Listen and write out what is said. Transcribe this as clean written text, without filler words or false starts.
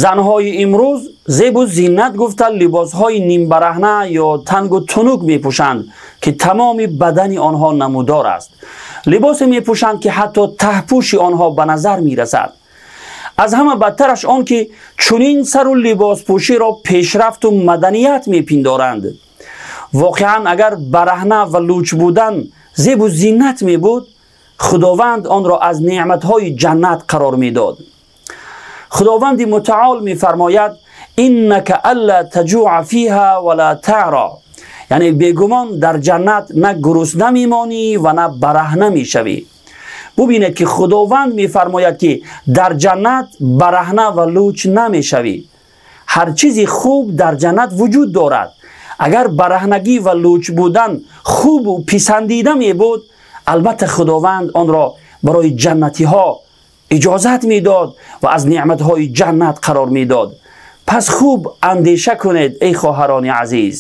Занҳои имрӯз зебу зинат гуфта либосҳои нимбараҳна ё тангу тунук мепӯшанд, ки тамоми бадани онҳо намудор аст. Либосе мепӯшанд, ки ҳатто таҳпӯши онҳо ба назар мерасад. Аз ҳама бадтараш он ки чунин сару либоспӯширо пешрафту маданият мепиндоранд. Воқеан, агар бараҳна ва луч будан зебу зинат мебуд, худованд онро аз неъматҳои ҷаннат қарор медод. Худованди мутаол мефармояд: «Иннака алла таҷуа фиҳа вала таъро», яъне бегумон дар ҷаннат на гурусна мемонӣ ва на бараҳна мешавӣ. Бубинед, ки худованд мефармояд, ки дар ҷаннат бараҳна ва луч намешавӣ. Ҳар чизи хуб дар ҷаннат вуҷуд дорад. Агар бараҳнагӣ ва луч будан хубу писандида мебуд, албатта худованд онро барои ҷаннатиҳо иҷозат медод ва аз неъматҳои ҷаннат қарор медод. Пас хуб андеша кунед, эй хоҳарони азиз.